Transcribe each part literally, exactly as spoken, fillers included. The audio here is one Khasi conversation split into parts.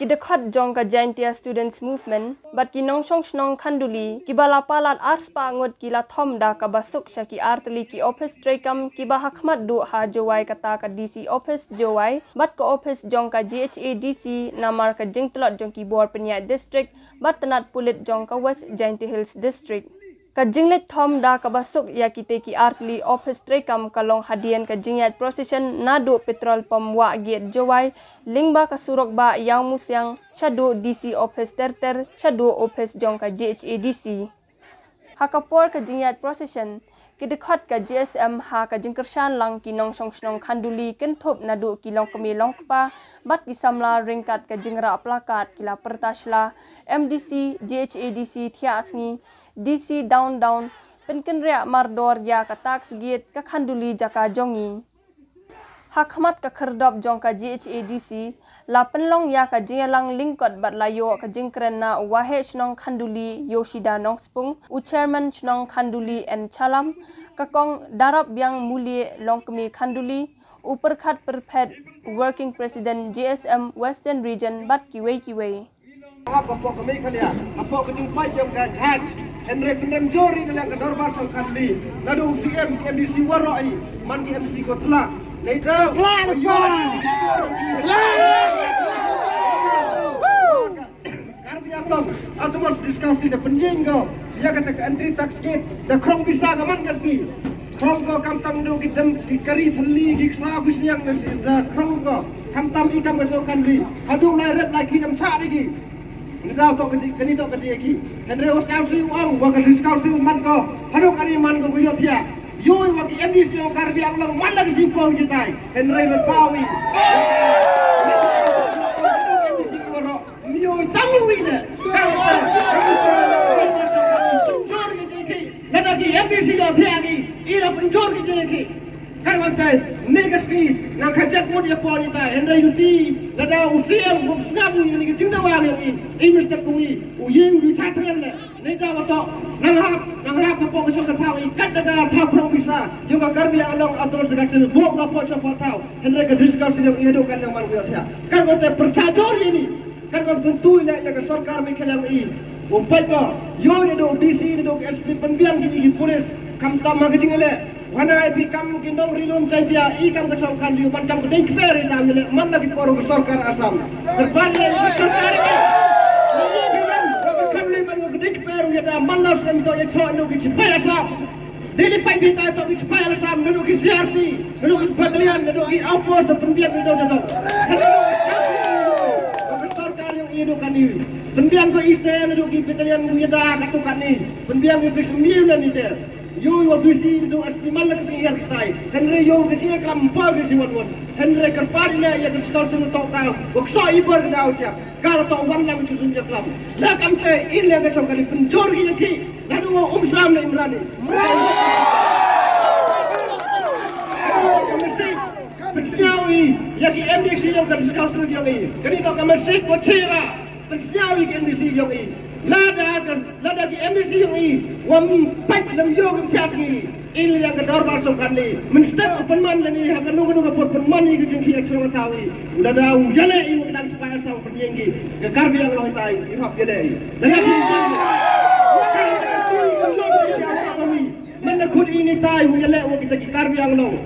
Ki dkhot jong ka Jaintia Students Movement bad ki nongshong shnong Khanduli kiba la palat arspah ngut ki la thom da kaba suk sha ki artylli ki ophis treikam kiba ha khmat duh ha Jowai, kata ka D C ophis Jowai bad ka ophis jong ka G H A D C, namar ka jingtlot jong ki bor pynïaid district bad tnat pulit jong ka West Jaintia Hills District. Ka jingleit thom da kaba suk ïa kitei ki artylli ophis treikam ka long hadien ka jingïaid procession naduh petrol pump Wah Gate Jowai, lyngba ka surok bah Ïawmusiang, shaduh D C ophis ter ter, shaduh ophis jong ka G H A D C. Ha ka por ka jingïaid procession, ki dkhot ka G S M ha ka jingkyrshan lang ki nongshong shnong Khanduli kynthup naduh ki longkmie longkpa bad ki samla ryngkat ka jingrah plakat ki la pyrta sla, M D C, G H A D C thiah sngi, D C down down, pynkynriah mardor ïa ka Tuck's Gate, ka Khanduli jaka jong ngi. Ha khmat ka khyrdop jong ka G H A D C la pynlong ïa ka jingïalang lyngkot bad la ïoh ka jingkren na u Waheh Shnong Khanduli Yoshida Nongspung, u Chairman Shnong Khanduli N Chalam, ka Kong Darapbiang Mulie Longkmie Khanduli, u Pyrkhat Pyrphet, Working President G S M Western Region bad kiwei kiwei. Hap hapoh ka Meghalaya, hapoh ka jingpait jong ka jhaj. Hynrei pynrem jor ïa ka liang ka dorbar sha Khanduli. Naduh u C M, ki M D C waroh hi, man ki M D C ko tla. Nei tla, tla, tla. Karbi Anglong Autonomous District Council da pynïeng ko ïa kata ka entry tax gate, da khrong pisa ka man ka sngi. Khrong ko khamtam naduh ki dem ki kari thylli, ki ksaw ki sniang, da khrong ko khamtam i kam ka shnong Khanduli. Haduh lai rep lai ki dam chah da ki. Ngi dau toh ka jing, kani toh ka jing ki. Hynrei u sngewsih u ong wa ka District Council man ko, haduh kani man ko ko ïohthiah. Ïoh wa ki M D C jong Karbi Anglong man la ka jingpong jitai. Hynrei wa pawi. M D C waroh. Ïoh tang wi ne. Jor ki jing ki. Lada ki M D C ïohthiah ki, i la pynjor ki jing ki. Kane wat te, ne ka sngi, nang ka jek mut ïa pon ita, hynrei ïa uti, lada u C M um sngap u ïa kane ka jingdawa ïa i, i mister Kawi, u ïing u cha tren le, ne ka wa toh, nang hap, nang hap ka pok ka shong ka thaw i, kat da ka thaw prong pisa, ïa ka Karbi Anglong Autonomous Council, bok ka pok shong ka thaw, hynrei ka District Council ïa i haduh kan nang man ka ïa. Kane wat te pyrchah jor ïa ni, Kan ka tentu leh ïa ka sorkar Meghalaya i. Wym pait ko, ïoh ïa u D C, ïa u S P pynbiang ki, ki police. Khamtam ha ka jingïaleh. Hana ïa phi kam ki nongri lum Jaiñtia, i kam ka shong Khanduli, ban kam ka dei kper ïa ta ïaleh man la ki por ka sorkar Assam. Kyrpad leh ïa ka sorkar. Kam leh man ka dei kper ïa ta man la Assam to ïa chok ïa ki sipai Assam. Dei li pait beit ïa ki sipai Assam, naduh ki C R P, naduh ki battalion, naduh ki outpost, da pynbiang ki dong jadong. Ka sorkar ïa u ïa u kani. Pynbiang ko ite, naduh ki battalion, ïa da ka tu kani. Pynbiang ki pis mil na ni te. Ïoh wa bisi naduh S P man la ka sngi ïa ka stai. Hynrei ïoh ka jingïaklam pal ki si wan wan. Hynrei kyrpad ïa ka stai sung tok ka. Wa kso i bor ka daw jap. Ka la tok wan lang ki sung ïaklam. La kam te in la ka chong kani pynjor ki ïa ki. Naduh wa um sam na Imran i. Pynsiaw i, ïa ki M D C ïong ka District Council ïong i. Kani toh ka message ko chira. Pynsiaw i ki M D C ïong i. Lada ka, lada ki M D C ïong i. Wym pait lem ïong im thias ngi. In ïa ka dorbar song kan ni. Mynstep u pynman lani ha ka nung ka nung ka por pynman i ka jingkhia chrong thaw i. Lada u ïaleh i u dang spah saw pynïeng ki. Ka Karbi Anglong tai i hap ïaleh i. Lada ki Mynta khun ini tai u ïaleh wa kita ki Karbi Anglong.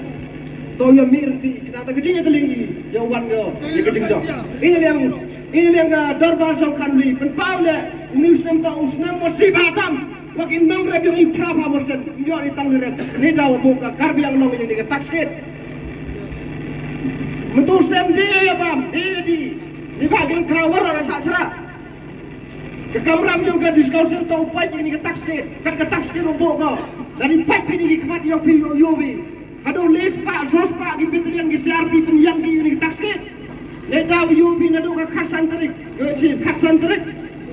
To ïa mir ti kita ta kiti ïa teling i ïa wan ïa ïa kiti jong. Ini liang ini liang ka dorbar song kan li pynpaw le ini usnem ta usnem wa si ba tam. Wa ki nong rep ïa i pra ba morsen ïa i tang rep. Ni da wa ka Karbi Anglong ïa ni ka tax kit. Mentu usnem di ïa bam di di ni ba ki ka wa ra sa chra. Ka kamram jong ka District Council to pait ïa kani ka tax gate, kat ka tax gate u bok ko. Lada pait phi ïa ki khmat ïa phi ïa phi. Haduh le spah, saw spah ki battalion ki C R P pynïang ki ïa kani ka tax gate. Lada ïa phi naduh ka khatsan tarik, ïa chi khatsan tarik.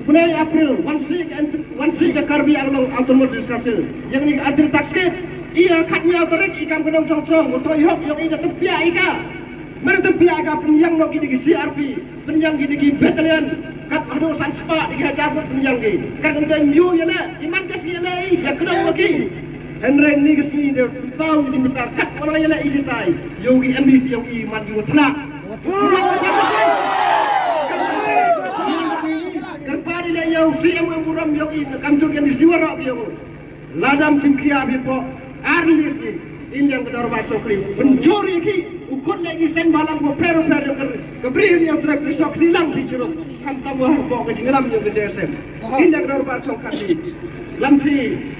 Bnai April, wan si ka wan si ka Karbi Anglong Autonomous District Council. Ïa kani ka tax gate. Ïa khatnïaw tarik i kam ka nong chong chong, to ïa hok ïa i da tympiah i ka. Mano tympiah ka pynïang noh ki da ki C R P, pynïang ki da ki battalion, kat haduh san spah da ki hajar ngut pynïang ki. Kat kata ym ïoh ïaleh, i man ka sngi ïaleh i, ïa kynnoh noh ki. Hynrei ni ka sngi da pynpaw i jingbitar, kat wan ïaleh i jitai, ïoh ki M D C ïoh i man ki wa thlak. Ïa u CM u burom ïa u, i kam jong ki MDC waroh ïa u. Lada ym shim khia bad pok ar list, i liang ka dorbar shongkhari. Pynjur ïa ki, u khot leh ki seng bhalang bapher bapher ïa ka, ka Bri Hills Youth Rep, ki shongkhari lang phi shuh. Khamtam wa hapoh ka jingïalam ïa ka JSM. I liang ka dorbar shongkhari. Lam shi,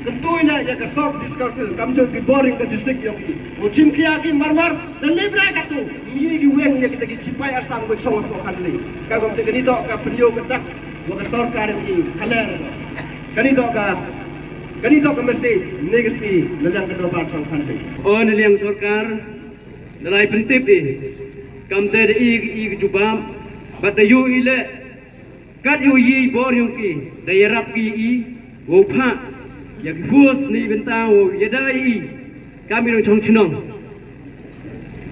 kyntu ïa ka South District Council, kam jong ki bor ïa ka district ïa ki. U shim khia ki marmar, da leh bra katu. Ïa ki weng ïa kita ki sipai Assam ko shong hapoh khandli. Ka bam te kani to ka pynïoh ka dak. Wa ka sorkar ïa ki, kane, kane to ka, kane to ka message ne ka sngi na liang ka dorbar shongkhari. O na liang sorkar, na lai pyntip i, kam te da i, i ka jubab, bad da ïoh i leh, kat ïoh i bor ïoh ki, da ïarap ki i, wow phah ïa ki force ne bynta wow ïada ïa i kam i nongshong shnong.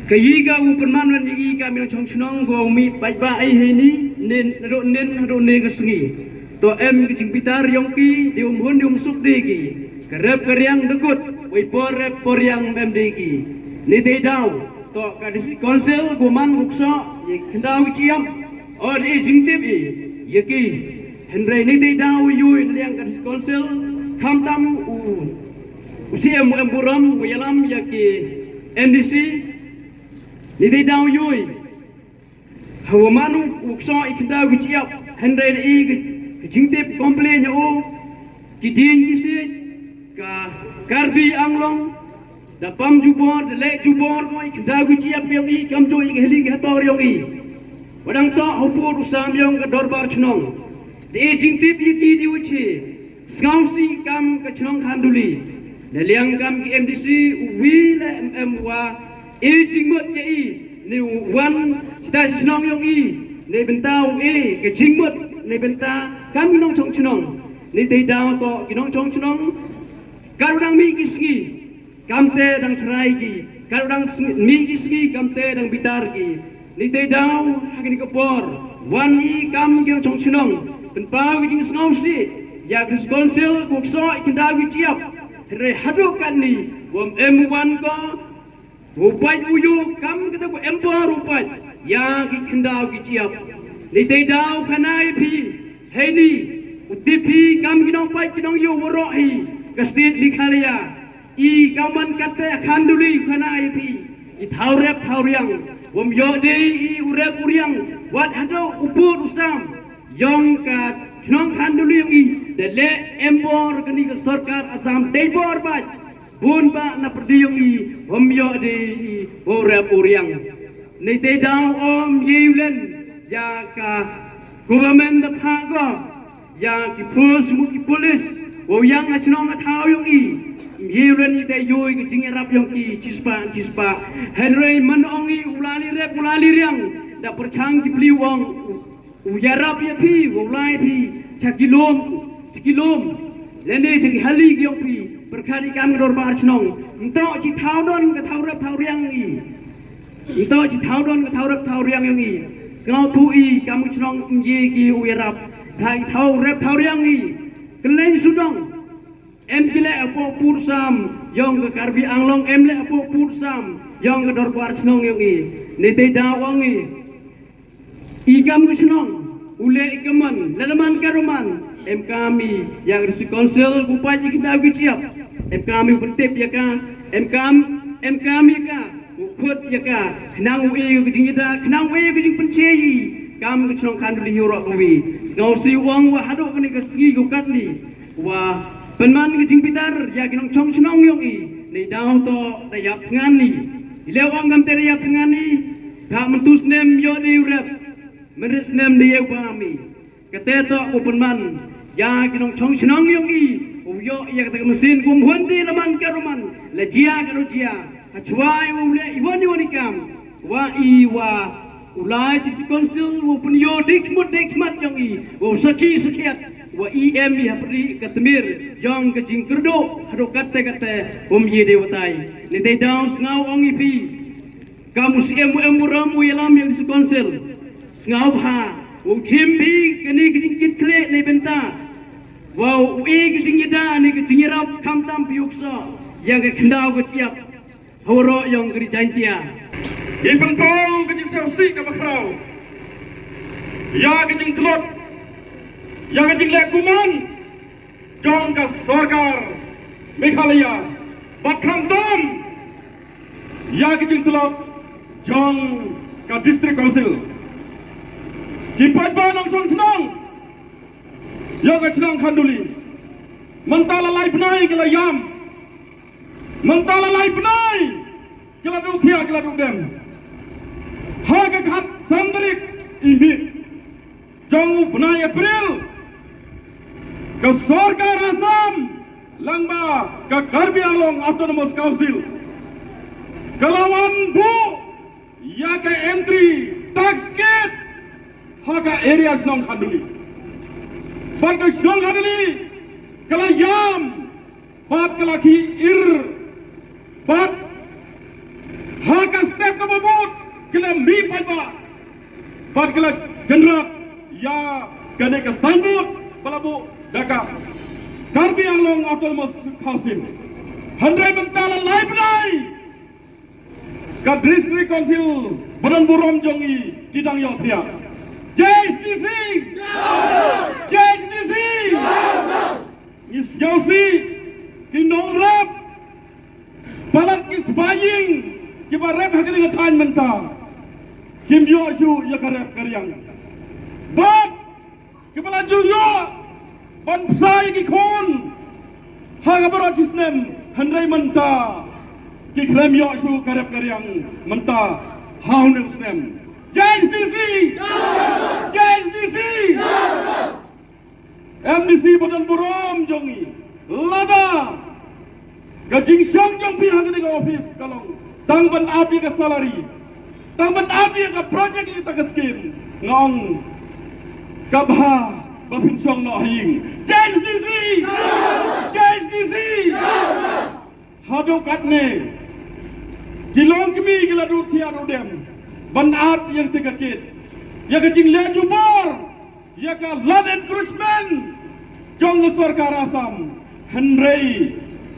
Ka i ka u pynman wan ïa i kam i nongshong shnong ko mih paidbah ai heini, nin haduh nin haduh ne ka sngi. To em ka jingbitar ïong ki, di um hun di um suk di ki. Ka rep ka riang da kut, wei por rep por riang em di ki. Ni te daw, to ka district council ko man ko kso, ïa khyndaw ki chiam. O di jingtip i ïa ki. Hynrei ni te daw ïoh i liang ka district council, khamtam u, u CM u em burom u ïalam ïa ki MDC. Ni te daw ïoh i, hawa man u kso i khyndaw ki chiap. Hynrei da i ki jingtip complain ïa u, ki ding ki siej, ka Karbi Anglong da pam jubor, da leh jubor ko i khyndaw ki chiap ïong i, kam jong i ki heli ki hator ïong i. Wa dang to hapoh u sam ïong ka dorbar shnong. Da i jingtip ïa ki di u chi. Sngewsih kam ka shnong Khanduli. Na liang kam ki MDC u wi le em em wa i jingmut ïa i, ne u wan stai shnong ïong i, ne bynta u i ka jingmut, ne bynta kam ki nongshong shnong. Ni te daw to ki nongshong shnong. Ka u dang mih ki sngi, kam te dang shrai ki, ka u dang sng-, mih ki sngi, kam te dang bitar ki. Ni te daw ha kani ka por, wan i kam ki nongshong shnong, pynpaw ki jingsngewsih ïa ka district council ko kso i khyndaw ki chiap. Hynrei haduh katni, wam em wan ko, u pait u ïoh kam kata ko em bor u pait ïa ki khyndaw ki chiap. Ni te daw khana ïa phi, heini, u tip phi kam ki nongpait ki nongïoh waroh hi ka state Meghalaya. I kam man kata Khanduli khana ïa phi, i thaw rep thaw riang, wam ïoh dei i u rep u riang wat haduh u pud u sam ïong ka shnong Khanduli ïong i. Da leh em bor kani ka sorkar Assam dei bor bad bun ba na pyrdi ïong i, wam ïoh dei i u rep u riang. Ni te daw ym ïa u len ïa ka government da phah ko ïa ki force mo ki police wow ïang ha shnong ha thaw ïong i. Ym ïa u len i te ïoh i ka jingïarap ïong ki chispah chispah. Hynrei man ong i u la li rep u la li riang, da pyrshang ki pli u ong u ïarap ïa phi, u lai phi cha ki lum, cha ki lum, lane cha ki hali ki ïong phi. Pyrkhat i kam ka dorbar shnong, nto chi thaw don ka thaw rep thaw riang i. Nto chi thaw don ka thaw rep thaw riang ïong i. Sngewthuh i kam ka shnong ym ïa ki u ïarap ha i thaw rep thaw riang i. Kylleiñ sudong, em ki leh hapoh pud sam ïong ka Karbi Anglong, em leh hapoh pud sam ïong ka dorbar shnong ïong i. Ni te daw ong i, i kam ka shnong u leh i ka man, lada man ka ruh man, em kam i ïa ka district council ko pait i khyndaw ki chiap. Em kam i u pyntip ïa ka, em kam, em kam ïa ka u khot ïa ka, khnang u i ka jingïada, khnang u i ka jingpynshai i kam ka shnong Khanduli ïa u roh ka wi. Sngewsih u ong wa haduh kane ka sngi ko katni, wa pynman ka jingbitar ïa ki nongshong shnong ïong i. Ni daw to da ïap thngan i. I leh u ong kam te da ïap thngan i, ka mynta u snem ïoh dei u rep, mynta snem dei u bam i. Kata to u pynman ïa ki nongshong shnong ïong i, u ïoh ïa kata ka machine kum hun dei la man ka ruh man, la jia ka ruh jia. Hashwa i u leh i wan i wan i kam, wa i wa u lai district council u pynïoh dei khmut dei khmat ïong i, wa u sakhi sakhiat wa i em i ha pyrdi ka tmir ïong ka jingkyrduh haduh katte katte, um ïa dei watai. Ni te daw sngew ong i phi, kam u CM u em burom u ïalam ïa ka district council, sngew bha u shim phi kane ka jingkit khlieh ne bynta wa u i ka jingïada ne ka jingïarap khamtam phi u ksoh ïa ka khyndaw ka chiap ha waroh ïong ka ri Jaintia. Ngi pynpaw ka jingsngewsih kaba khraw ïa ka jingtlot ïa ka jingleh kumne jong ka sorkar Meghalaya bad khamtam ïa ka jingtlot jong ka District Council. Ki paidbah nongshong shnong ïa ka shnong Khanduli, mynta la lai bnai ki la ïam, mynta la lai bnai ki la duh thiah ki la duh dem. Ha ka khatsan tarik i mih jong u bnai April, ka sorkar Assam lyngba ka Karbi Anglong Autonomous Council ka la wan buh ïa ka entry tax gate ha ka area shnong Khanduli. Bad ka shnong Khanduli ka la ïam bad ka la khih ir bad ha ka step kaba bud ka la mih paidbah bad ka la generate ïa kane ka signboard ba la buh da ka Karbi Anglong Autonomous Council. Hynrei mynta la lai bnai ka District Council ba don burom jong i ki dang ïohthiah. J H D C! J H D C! Ngi sngewsih ki nongrep palat ki spah ïing kiba rep ha kane ka thaiñ mynta kim ïoh shuh ïa ka rep ka riang. Bad kiba la ju ïoh ban bsa ïa ki khun ha kaba rot shi snem, hynrei mynta ki khlem ïoh shuh ka rep ka riang mynta ha une u snem. J H D C! J H D C! M D C ba don burom jong i, lada ka jingshong jong phi ha kane ka office ka long tang ban ap ïa ka salary, tang ban ap ïa ka project ïa ka scheme, nga ong ka bha ba phin shong noh ha ïing. J H D C! J H D C! Haduh katne ki longkmie ki la duh thiah duh dem ban ap ïa kata ka kit, ïa ka jingleh jubor ïa ka land encroachment jong ka sorkar Assam. Hynrei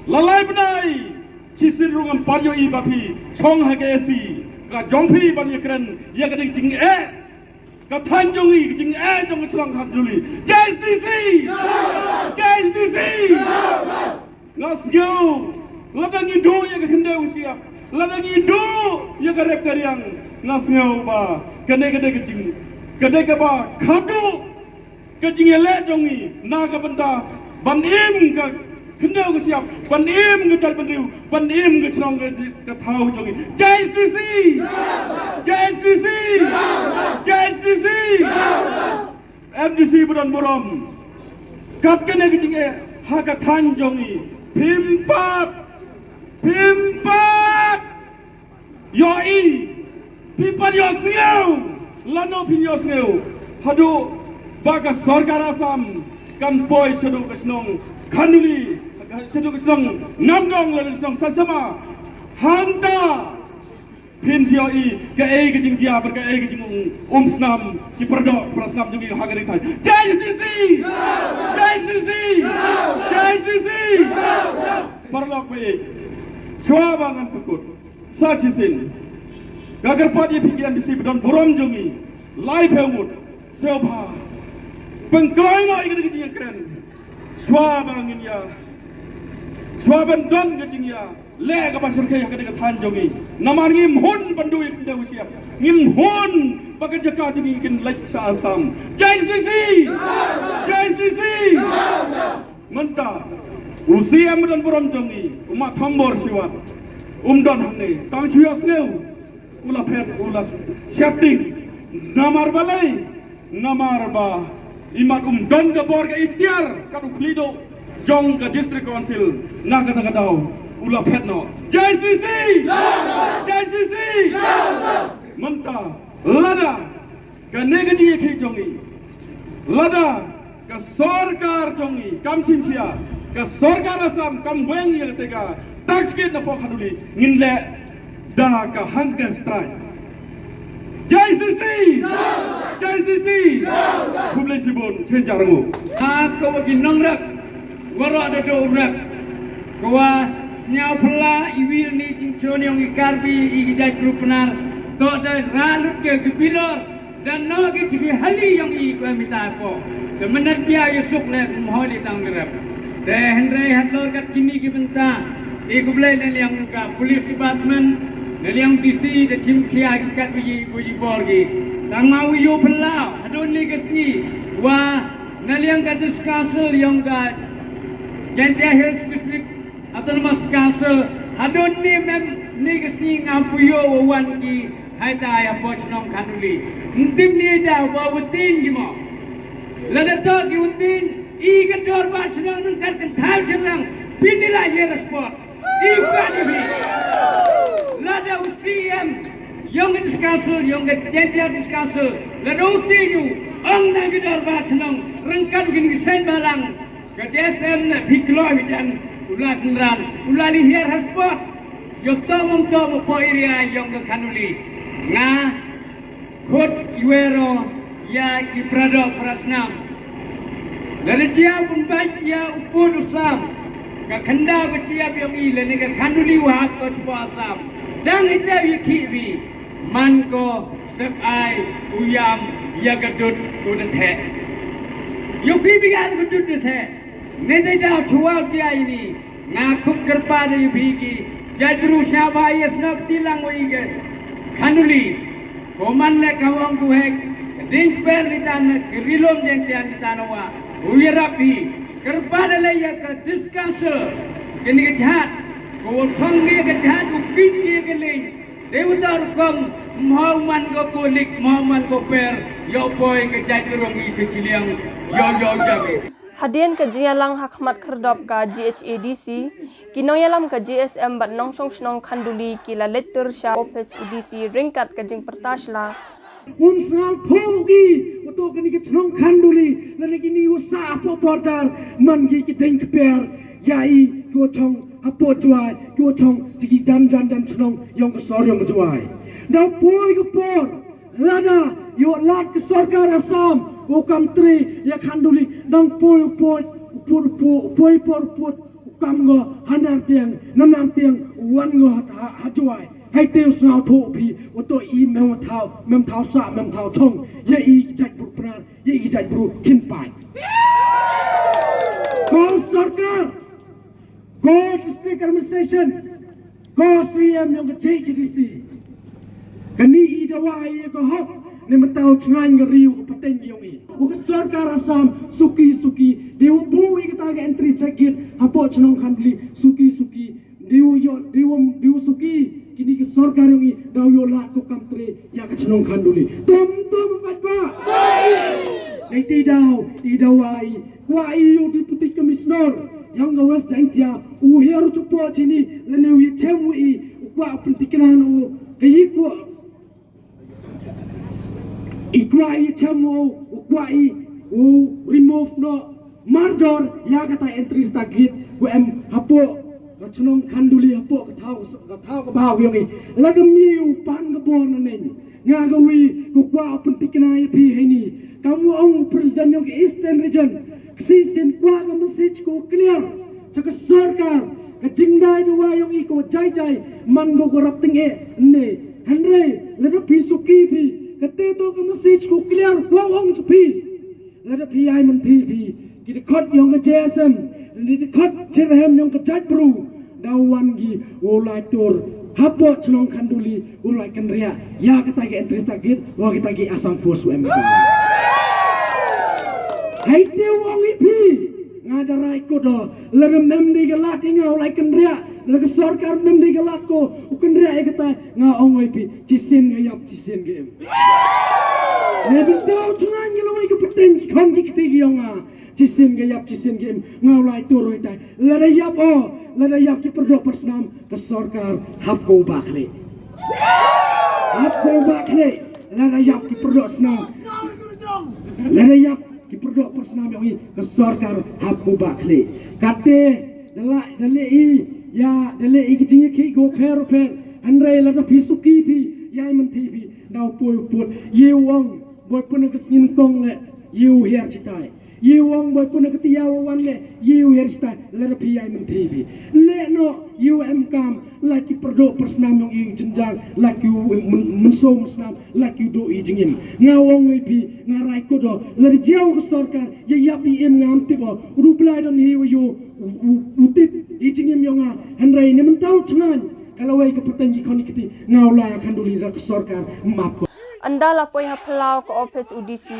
la lai bnai shisien ruh ngam pat ïohi ba phi shong ha ka A C ka jong phi ban ïakren ïa ka dei ka jingeh ka thaiñ jong i, ka jingeh jong ka shnong Khanduli. J H D C! J H D C! Nga sngew lada ngi duh ïa ka khyndew ka shyiap, lada ngi duh ïa ka rep ka riang, nga sngew ba kane ka dei ka jing, ka dei kaba khadduh ka jingïaleh jong i na ka bynta ban im ka khyndew ka shyiap, ban im ka jaitbynriew, ban im ka shnong ka, ka thaw jong i. J H D C! J H D C! J H D C! M D C ba don burom, kat kane ka jingeh ha ka thaiñ jong i phim pat, phim pat ïohi, phim pat ïohsngew, lano phin ïohsngew haduh ba ka sorkar Assam kan poi shaduh ka shnong Khanduli, shaduh ka shnong Namdong lane ka shnong Saiñsema. Hangta phin sa ïohi kaei ka jingjia bad kaei ka jingumsnam ki paradoh parasnam jong ngi ha kane ka thaiñ. J H D C! J H D C! J H D C! Paralok ba ïeit, shuwa ba ngan pynkut sa shisien, nga kyrpad ïa phi ki M D C ba don burom jong ngi laiphew ngut, sngewbha pynkloi noh ïa kane ka jingïakren shuwa ba ngin ïa, shuwa ban don ka jingïaleh kaba shyrkhei ha kane ka thaiñ jong ngi. Namar ngim hun ban duh ïa ka khyndew ka shyiap, ngim hun ba ka jaka jong ngi kin leit sha Assam. J H D C! J H D C! Mynta u C M ba don burom jong ngi, u Bah Thombor Shiwat, um don hangne, tang shu ïohsngew u la phet, u la sheptieng. Namar balei? Namar ba imat um don ka bor ka iktiar kat u khlieh duh jong ka District Council. Na kata ka daw u la phet noh. J H D C! J H D C! Mynta lada kane ka jingïakhih jong ngi, lada ka sorkar jong ngi kam shim khia, ka sorkar Assam kam weng ïa kata ka tax gate napoh Khanduli, ngin leh da ka hunger strike. J H D C! J H D C! Khublei shibun, Chenjar Ngu. Ha ka wa ki nongrep, waroh da dei u rep, ka wa sñiaw phylla iwi ni jingchon yong i Karbi i ki jait group pnar, to da ra lut ke ki bilor, da no ki chiki hali yong i ko em i ta ko. Te mynta ïa suk leh kum hoi li tang rep. Te hynrei halor kat kine ki bynta, i khublei na liang ka police department, na liang D C, da chim khia ki kat biji biji bor ki. Tang ma u ïoh pynlaw hadon ne ka sngi, wa na liang ka District Council yong ka Jaintia Hills District Autonomous Council, hadon ne mem ne ka sngi ngam pu ïoh wa wan ki. Hai ta ïa po chnong Khanduli. Ntim ne da wa u tin ki mo. Lada to ki u tin, i ka dorbar chnong nang kat kan thau chnong. Pini la ye respond. I ka ni bi. Lada u C M yong ka District Council, yong ka Jaintia District Council, lada u tin u ong na ka dorbar chnong, rangkat u kini sen balang. Ka J S M na phi kloi bidan u la synran u la li hiar ha spot. Yo to mong to mo po area yong ka Khanduli. Nga khot iwero ïa ki pradok prasnam. La da jia pun bait ïa u pud u sam. Ka khanda ka jia biang i la ne ka Khanduli wa ko chpo Assam. Dang ite wi ki wi. Man ko sep ai u ïam ïa ka dud u na the. Yu ki bi ga ka dud na the. Ne dei da chwa ti ai ni. Nga khuk kyrpad ïa phi ki. Jait bru sha ba ïa snok ti lang u i ke. Khanduli. Ko man ne ka wang ku hek. Ding per ni tan ke rilom jeng tian ni tan wa. U ïa rap phi. Kyrpad le ïa ka District Council. Ke ni ka jhat. Ko thong ni ka jhat u kin ni ka ling. Dewata rukom mhau man ko kolik mhau man ko per yo poi ka jait rong i ka chiliang yo yo jage. Hadien ka jingïalang ha khmat khyrdop ka G H A D C, ki nongïalam ka G S M bad nongshong shnong Khanduli ki la leit tur sha ophis u D C ryngkat ka jingpyrta sla. Um sngewthuh ki uto kani ka chnong Khanduli lane kini u sah hapoh border man ki ki deng kper ïa i ki u chong hapoh Jowai ki u chong chi ki jan jan jan chnong yong ka sor yong Jowai. Dang poi ka por lada ïoh lad ka sorkar Assam u kam trei ïa Khanduli dang poi u poi u put u put u poi por u put u kam ngo ha nar tiang na nar tiang u wan ngo ha ha Jowai. Hai te u sngewthuh phi uto i mem thaw mem thaw sah mem thaw chong ïa i ki jait bru prar ïa i ki jait bru khin paid. Ko sorkar, ko district administration, ko C M yong ka J H A D C. Kani i dawa ïa ka hok ne mynta u chngaiñ ka ri u ka pateng yong i. U ka sorkar Assam suki suki dei u bu i kata ka entry check gate hapoh chnong Khanduli suki suki. Diu yo diu diu suki kini ki sorkar yong i daw yo la ko kam trei ïa ka chnong Khanduli. Tom tom pat pa. Dei ti daw i daw ai kwa i u Deputy Commissioner yong ka West Jaintia u hiar u chupo chini lane u i chem u i u kwa pyntikna u ka i kwa I kwah i chem u, u kwah i u remove noh mardor ïa kata entry stage gate u em hapoh ka chnong Khanduli hapoh ka thaw ka thaw ka bha u yong i. La ka mih u pan ka bor na neng nga ka wi u kwah u pyntikna ïa phi heini. Kam u ong u president yong ka Eastern Region. Ka shisien kwah ka message ko clear cha ka sorkar ka jingdai dawa yong i ko jai jai man ko ko rap ting e ne. Hynrei lada phi suki phi kate to ka message ko clear ko ong cha phi. Lada phi ai mynthi phi ki dkhot yong ka J S M ki dkhot cherhem yong ka jait bru. Daw wan gi u lai tur hapoh chnong Khanduli u lai kynriah ïa kata ki entry stage gate wa kata ki Assam Force u em. Hai te u ong i phi nga da rai ko do lada mem dei ka lad i nga u lai kynriah lada ka sorkar mem dei ka lad ko u kynriah ïa kata nga ong i phi chisien nga ïap chisien nga em. Ne bynta u chungan ngi lawai ka pateng ki khon ki kti ki ong nga. Chisien ka ïap chisien ka im nga u lai tur roi tai lada ïap o lada ïap ki pyrdoh pyrsnam ka sorkar hap ko ba khlei. Hap ko ba khlei lada ïap ki pyrdoh snam. Lada ïap ki pyrdoh pyrsnam ïa i ka sorkar hap ko ba khlei. Kate da la da le i ïa da le i ki jingïakhih ko pher pher hynrei lada phi suki phi ïa i mynthi phi daw poi put ïa u ong boi pun ka sngin kong le ïa u hiar chitai. Ïa u ong boi pun ka tiaw wan le ïa u hiar chitai lada phi ïa i mynthi phi. Le no ïa u em kam La ki pyrdoh pyrsnam yong i u jynjar, la ki u myn-, mynsaw mynsnam, la ki u doh i jingim. Nga ong ïa phi, nga rai kut o, la da jia ka sorkar, ïa ïap i im ngam tip o, u du Blai don hi wa ïoh, u, u, u tip i jingim yong nga, hynrei ne mynta u thngan, ka lawei ka pateng ki khon ki kti, nga u la khanduli da ka sorkar, map ko. Ynda la poi ha phyllaw ka ophis u D C,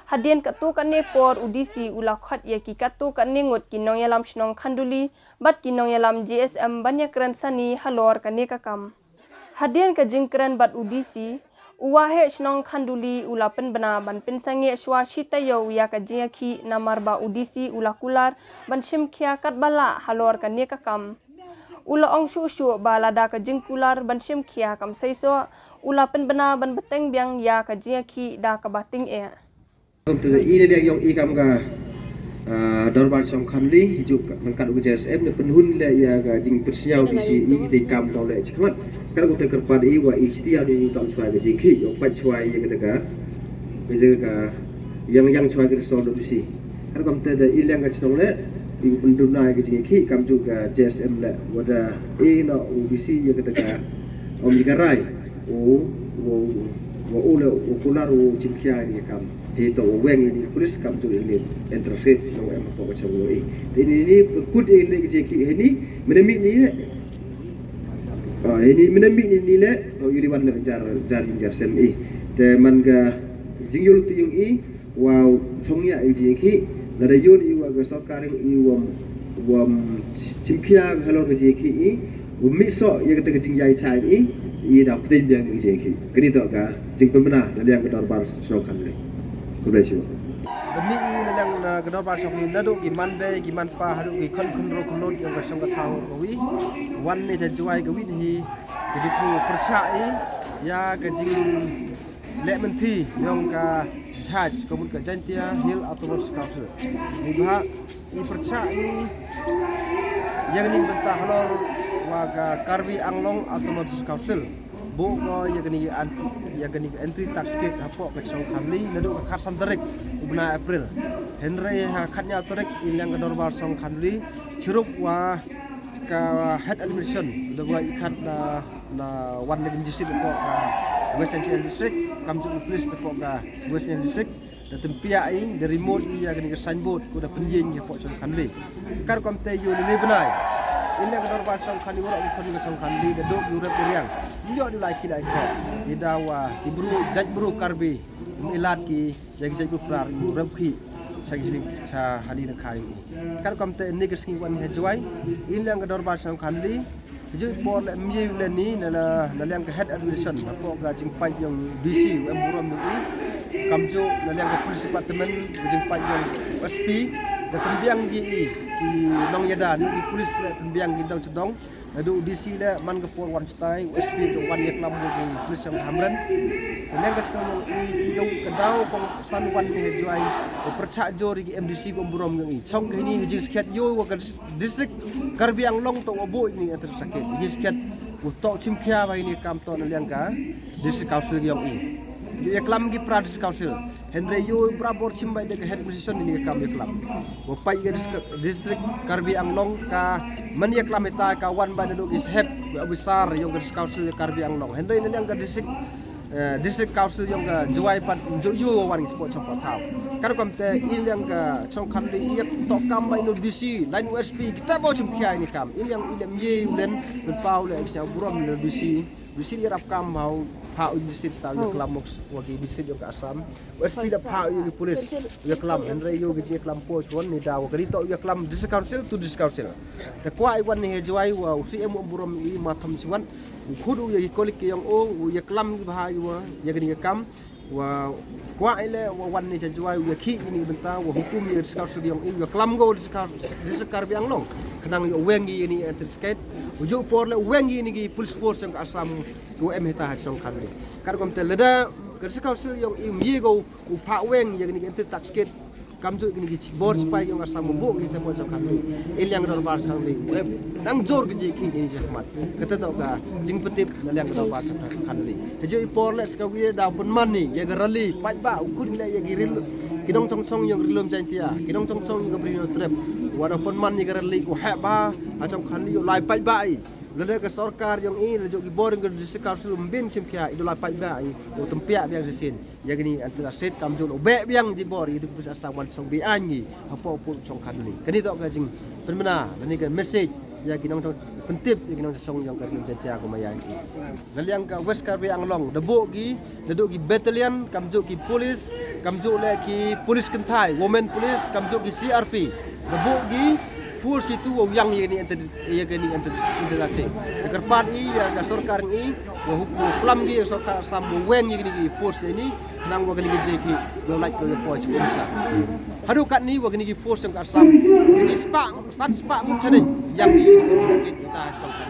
hadien katto katne por u D C u la khot ïa ki katto katne ngut ki nongïalam shnong Khanduli, bad ki nongïalam J S M ban ïakren sani halor kane ka kam. Hadien ka jingkren bad u D C, u waheh shnong Khanduli u la pynbna ban pynsangeh shuwa shi taïew ïa ka jingïakhih namar ba u D C u la kular ban shim khia katba lah halor kane ka kam. U la ong shuh shuh ba lada ka jingkular ban shim khia kam seisoh, u la pynbna ban bteng biang ïa ka jingïakhih da kaba tyngeh. Kum te i ne liang yong i kam ka, ah, dorbar shnong Khanduli, juk ryngkat u J S M ne pynhun le ïa ka jingpynsñiaw ki shi i ki kam tau le chi khmat. Kar kum te kyrpad i wa i shti ïa ni tau chwa ka jingkhih, yong pat chwa ïa ka te ka, ïa ka yang yang chwa ka resor do bisi. Kar kum te da i liang ka chnong le i pynduna ïa ka jingkhih kam juk ka J S M le wa da i na u bisi ïa ka te ka, om ïa ka rai. U, wa, wa u le u kular u chim khia ïa ni kam. Te to u weng ïa ni pulis kam tu ïa ni interest rate no em ko ka chong lo i. Te ni ni kut ïa ni ki ki ni mene mi ni. Ah, ïa ni mene mi ni ni le to ïa ni wan jar jar jar sem i. Te man ka jingyul ti yung i wa chong ïa i ji ki. Lada yun i wa ka sorkar i wa wa chim khia halor ka ji ki i. U mih soh ïa kata ka jingïai chai i, i da pdeng biang ka jingki. Kani to ka jingpynbna na liang ka dorbar shnong Khanduli. Khublei shibun. Ka mih i na liang ka dorbar shnong Khanduli naduh ki man bei ki man pa haduh ki khun khun ro khun lut ïong ka shnong ka thaw ka wi. Wan ne ja juai ka wi hi ka jingthmu pyrshah i ïa ka jing leh mynthi ïong ka jhaj ka mut ka Jaintia Hill Autonomous Council. Ni bha i pyrshah i ïa kani ka bynta halor wa ka Karbi Anglong Autonomous Council. Buh ko ïa kani an ïa kani entry tax gate hapoh ka shnong Khanduli naduh ka khatsan tarik u bnai April. Hynrei ha khatñiaw tarik i liang ka dorbar shnong Khanduli chirup wa ka head administration da wa i khat na na wan na jingjisit hapoh ka West Jaintia District kam juk police hapoh ka West Jaintia District. Da tympiah i da remote i ïa kani ka signboard ko da pynjing ïa hapoh shnong Khanduli. Kar kam te ïa u lili bnai i liang ka dorbar shnong Khanduli waroh ki khun ka shnong Khanduli da dok ïa u rep u riang. Ïoh da lai ki lai ko i da wa ki bru jait bru Karbi. Ym i lad ki ïa ki jait bru Prar u rep ki. Sa ki hili sa hali na khai. Kar kam te ni ka sngi wan ha juai i liang ka dorbar shnong Khanduli. Ka jingpor le mye le ni na na liang ka head administration hapoh ka jingpait ïong D C u em burom ni kam ju na liang ka police department ka jingpait ïong S P da pynbiang ki i ki nongïada ni ki police le pynbiang ki dong chadong. Naduh D C le man ka por wan stai S P ju wan ïa klam ki police ïong hamren. Na liang ka chnong ïong i i ka daw kong san wan ni ha juai u pyrchah jor ki M D C u em burom ïong i chong ka ni ha jingskhet ïo wa ka District Karbi Anglong to wa buh ni enter sakit. Ni sket u to chim khia ba ni kam to na liang ka District Council yong i. Ni ya klam ki pra District Council. Hynrei ïo bra bor chim ba ni ka head position ni kam ya klam. Wa pai ka District Karbi Anglong ka man ya klam ita ka wan ba ni dok is hep officer yong ka District Council Karbi Anglong. Hynrei na liang ka District District Council yong ka Jowai pat ju yu wan ki sport chong pathaw. Kar kam te i liang ka chong khan li i yak to kam bai no D C line U S P kita bo chim khia ni kam i liang i liang ye u len men pau le action burom le D C D C i rap kam hau ha u D C sta u klam mok wa ki D C yong ka Assam. U S P da pha u ki police u klam hynrei yu ki ji klam po chon ni da wa ka ri to u klam District Council to District Council. Te kwa i wan ni he Jowai wa u C M u burom i ma tham chiwan. U khud u ya ki kolik ki yong o u ya klam ki bha i wa ya kani ka kam wa kwah i le wa wan ni cha Jowai u ya khi ini bynta wa hukum ya District Council yong i ya klam go District Karbi Anglong khnang ya weng i ini entrance gate u ju por le weng i ini ki police force yong ka Assam tu em hita ha chong khan ni kar kom te leda ka District Council yong i mi go u pha weng ya ini entrance tax gate kam ju kini ki bor sipai yong Assam bu ki te pon song khan ni i liang dorbar sang ni nang jor ki ji ki ni je khmat kata to ka jing petip na liang dorbar sang khan ni he ju i por le ska wi da pun man ni ya ga rally pai ba u kun le ya ki ril ki dong song song yong rilum Jaintia ki dong song song yong rilum trep wa da pun man ni ga rally u he ba ha song khan ni u lai pai ba i Lada ka sorkar yong i, lada jong ki bor yong ka District Council ym bin shim khia, i da la pait ba i, u tympiah biang shisien. Ïa kini anti la set kam jong u beh biang di bor, i di pus asa wan song bi ain ngi. Hapoh put song khat ni. Kani to ka jingpynbna, kani ka message ïa ki nongshong pyntip, ïa ki nongshong yong ka Ri Lum Jaiñtia kumba ïa ki. Na liang ka West Karbi Anglong, da buh ki, da duh ki battalion, kam juh ki police, kam juh le ki police kynthai, women police, kam juh ki C R P. Da buh ki force ki tu wa yang ïa kani anti, ïa kani anti, anti. Ka kyrpad i ïa ka sorkar i, wa hukum klam ki ïa sorkar Assam wa weng ïa kani ki force ni, nang wa kani ki je ki, wa lait ko ïa poi chi sa. Haduh katni wa kani ki force yong ka Assam, kani spah, san spah mut chane, yang ïa kani ki ta sorkar.